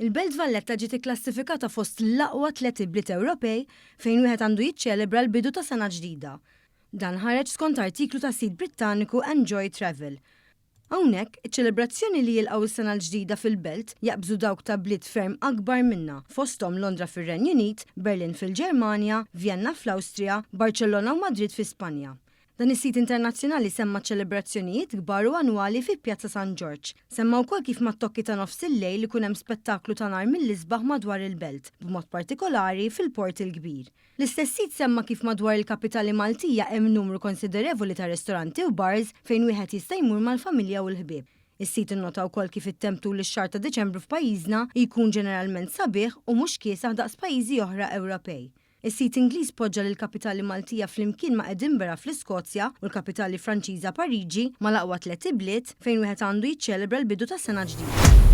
Il-Belt Valletta ġiet ikklassifikata fost l-aqwa tliet ibliet Ewropej fejn wieħed għandu jiċċelebra l-bidu ta' sena ġdida. Dan ħareġ skont artiklu ta' sit Brittaniku Enjoy Travel. Hawnhekk, iċ-ċelebrazzjoni li jilqgħu s-sena l-ġdida fil-Belt jaqbżu dawk ta' bliet ferm akbar minnha, fosthom Londra fir-Renju Unit, Berlin fil-Ġermanja, Vjenna fl-Awstrija, Barċellona u Madrid fi Spanja. Dan is-sit internazzjonali semma ċ-ċelebrazzjonijiet kbar u annwali fi Pjazza San Ġorġ. Semma wkoll kif mat-tokki ta' nofs il-lejl ikun hemm spettaklu ta' nar mill-isbaħ madwar il-belt, b'mod partikolari fil-Port il-Kbir. L-istess sit semma kif madwar il-kapitali Maltija hemm numru konsiderevoli ta' ristoranti u bars fejn wieħed jista' jmur mal-familja u l-ħbieb. Is-sit innota wkoll kif it-temp tul ix-xahar ta' Diċembru f'pajjiżna jkun ġeneralment sabiħ u mhux kiesaħ daqs pajjiżi oħra Ewropej. Is-sit Ingliż poġġa lill-kapitali Maltija flimkien ma' Edinburgh fl-Iskozja u l-kapitali Franċiża Pariġi mal-aqwa tliet ibliet fejn wieħed għandu jiċċelebra l-bidu ta' sena ġdida.